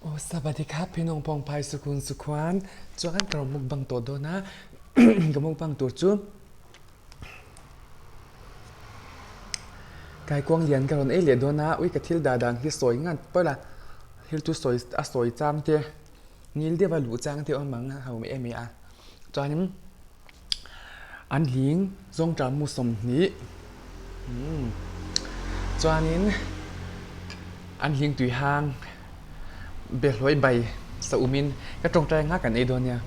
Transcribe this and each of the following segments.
Aw Savadikha phinawng pawng phai sukun sukhuan chuan ka rawn mukbang tawh dawn a, ka mukbang tur chu kaikuang lian ka rawn ei leh dawn a, ui ka thil dah dan hi sawi ngat pawlh a, thil chu sawi a sawi chang te ngil deuh a luh chang te awm ang a ho em em a, chuanin An hling zawngṭah mu 20 chuanin an hling tui hang behlawi bai sa umin ka ṭawngṭai nghak kan ei dawn nia.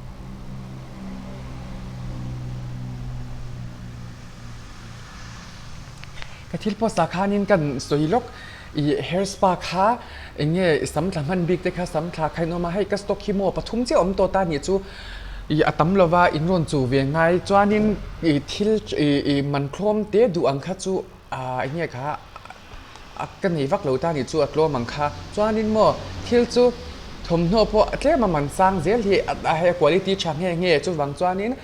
Ka thil post ah khanin kan sawi lawk i hair spa kha eng nge sam thla hman bik te kha sam thla kha in awm a, hei ka stock hi maw pathum chiah awm tawh ta nih chu ih a tam lova in rawn chu ve ngai chuanin ih thil ih ih man thlawm te duh ang kha chu ah eng nge kha a ka nei vak lo ta nih chu a tlawm ang kha chuanin maw thil chu thawmhnaw pawh tlem a man sang zel hi a hei a quality tha nge nge chuvang chuanin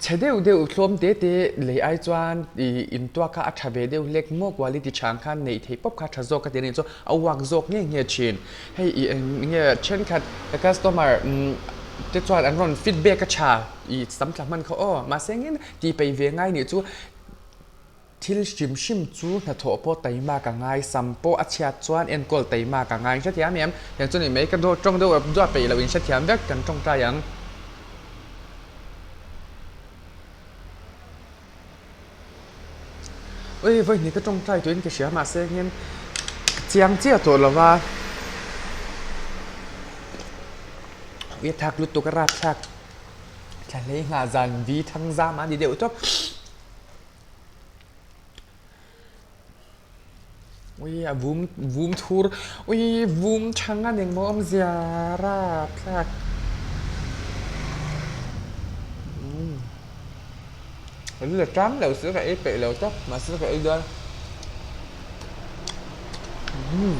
Chhe deuh deuh hlawm te te lei ai chuan ih intuak kha a tha ve deuh hlek maw quality tha ang khan neih theih pawp kha tha zawk ka ti a ni chu a uak zawk nge nge thin. Hei ih eng nge thenkhat ka customer umm te chuan an rawn feedback a tha ih sam thla hman kha aw mahse engin tih peih ve ngai nih chu thil hrim hrim chu hnathawh pawh taima ka ngai sam pawh a chhiat chuan enkawl taima ka ngai hrethiam em tiang chu ni mai ka dawt tawng deuh duat peih loh in hrethiam vek kan tawngtai ang. Ui vawihnih ka tawngtai tuin ka hria mahse hian ka chiang chiah tawh lo va ui a thak lutuk a rapthlak thla hlei nghah zan vi thang zam a ni deuh tawp. Ui a vum vum thur ui vum thang a ning maw awmzia rapthlak umm la tang lo se ka ei peih lo tawp mahse ka ei dawn umm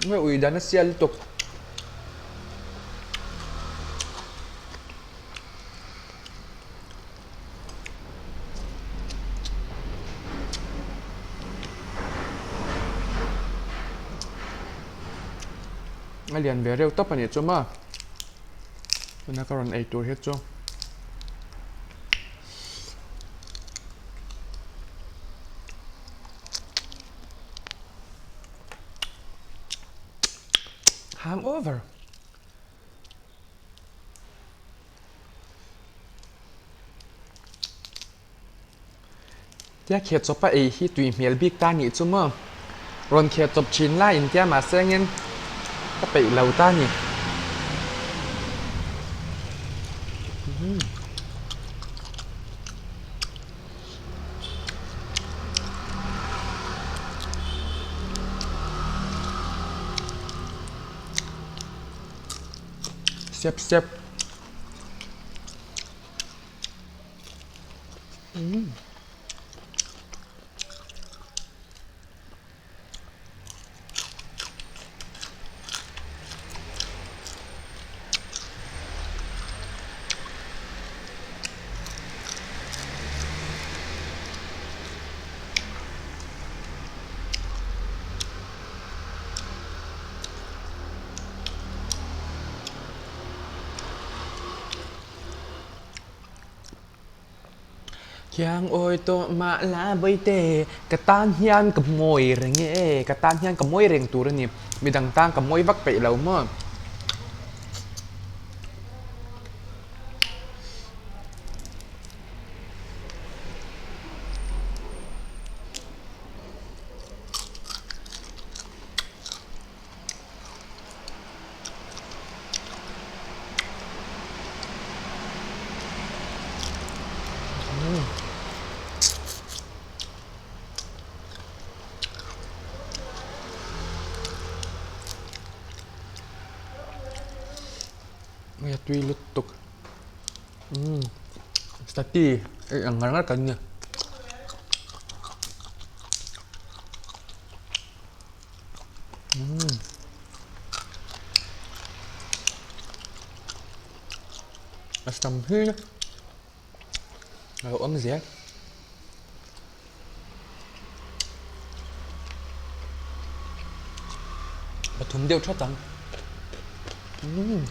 umm ui dan a sial lutuk. A lian ve reuh tawp a nih chu maw tuna ka rawn ei tur hi chu hangover. Tia kheh chawp a ei hi tui hmel bik ta nih chu maw? Rawn kheh chawp thin lai in tia mahse engin ka peih lo ta ni. Sep sep. Umm. Khiang awi tawh mah la Bawihte, ka tan hian ka mawi reng e, ka tan hian ka mawi reng tur a ni, midang tan ka mawi vak peih lo maw. Hei a tui lutuk umm sati ei ang ngar ngar kan ni. A sam hi a lo awm zel. thum deuh that ang. Umm.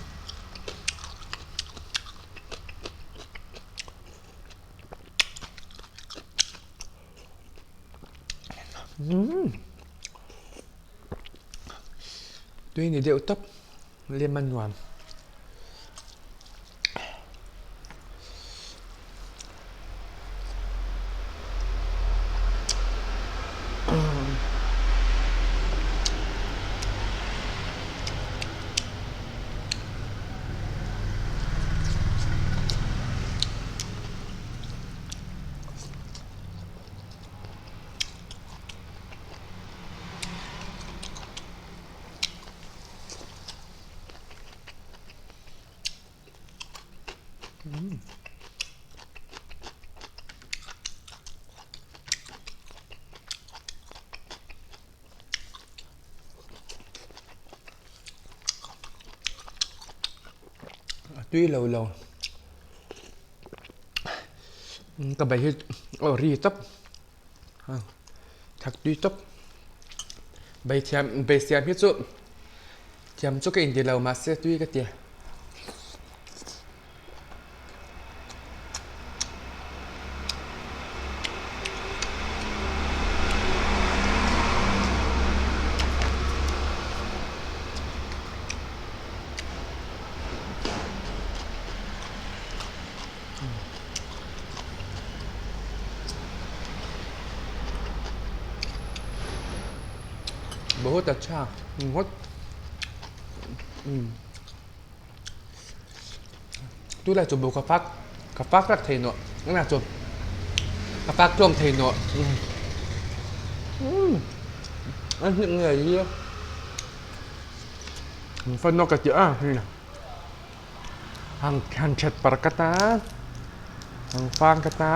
Umm. Tui ni deuh tawp lem a nuam. A tui lo lo ka bai hi aw ri tawp thak tui tawp bai thiam bai siam hi chu thiam chu ka inti lo mahse tui ka ti. Bahut acha ngawt. Tulai chu bu ka fak ka fak rak thei nawh engah chu ka fak tlawm thei nawh a hnik ngei hi fan nawk ka ti a han han that par ka ta han fang ka ta.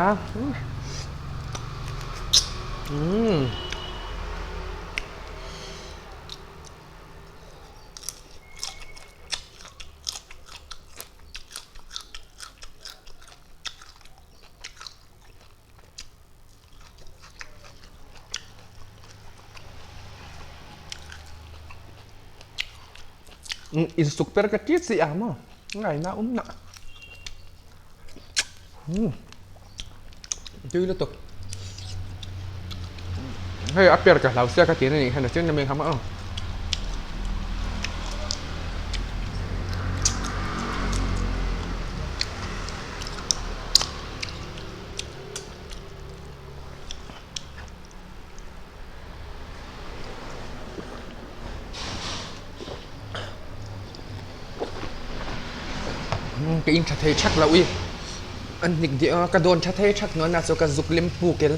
Insuk per ka ṭi si a maw ngaina um na tui lutuk hei a per ka hlau sia ka ti na nih hian a chiang em em a. Ka in tha thei thak lo i an hnik dih a ka dawn tha thei thak nawn na chu ka zuk lem pu kel.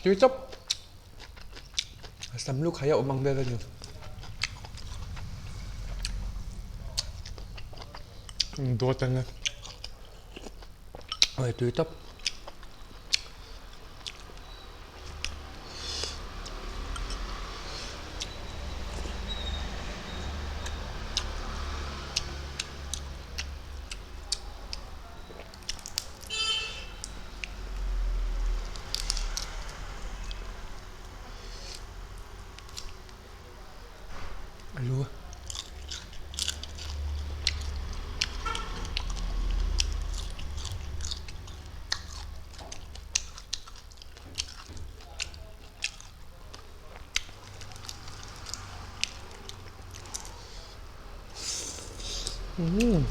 Tui chawp. Sam lu khai a awm ang vel a ni. Dawt ang a. Oi tui tawp. Alu. Umm.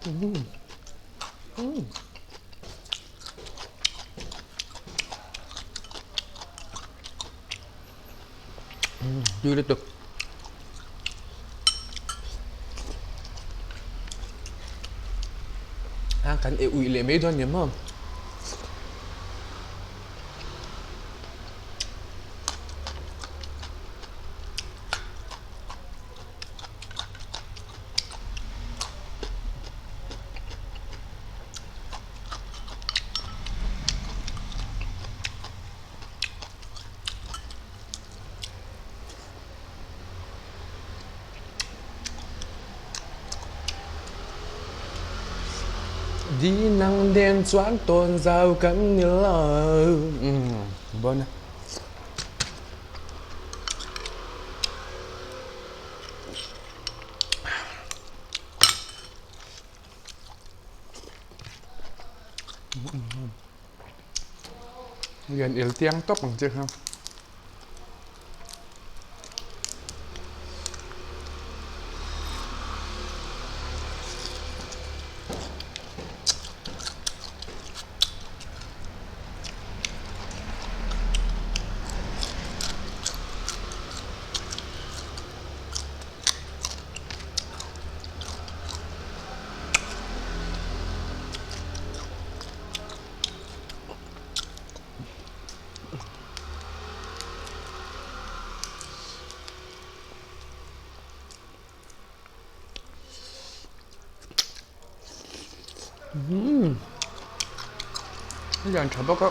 Umm. Umm. Tui lutuk. A kan e uih leh mai dawn ni maw. Di nang nen chuan tawn zau kan ni lo. Bon. Lian il tiang tawp ang chi kha. Lian tha bawk a.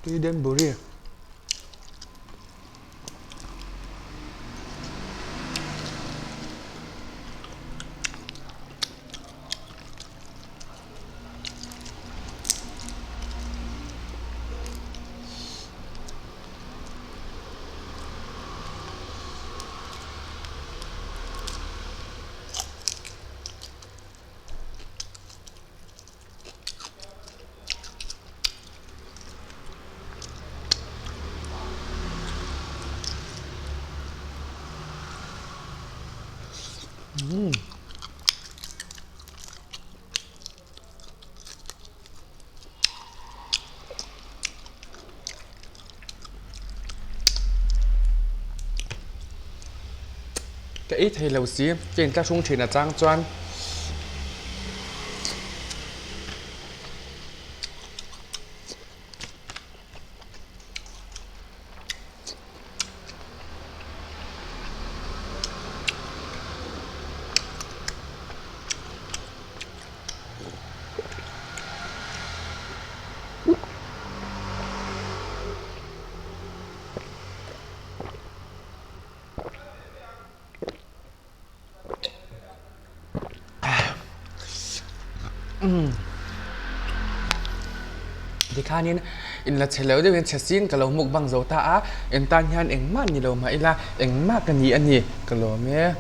Tui den buri. Ka ei thei lo si, ka inthlahrung thin a chang chuan. Tikhanin in la chhe lo deuhin chhe sin ka lo mukbang zo ta a, en tan hian engmah ni lo mah ila engmah ka ni a ni ka lawm e.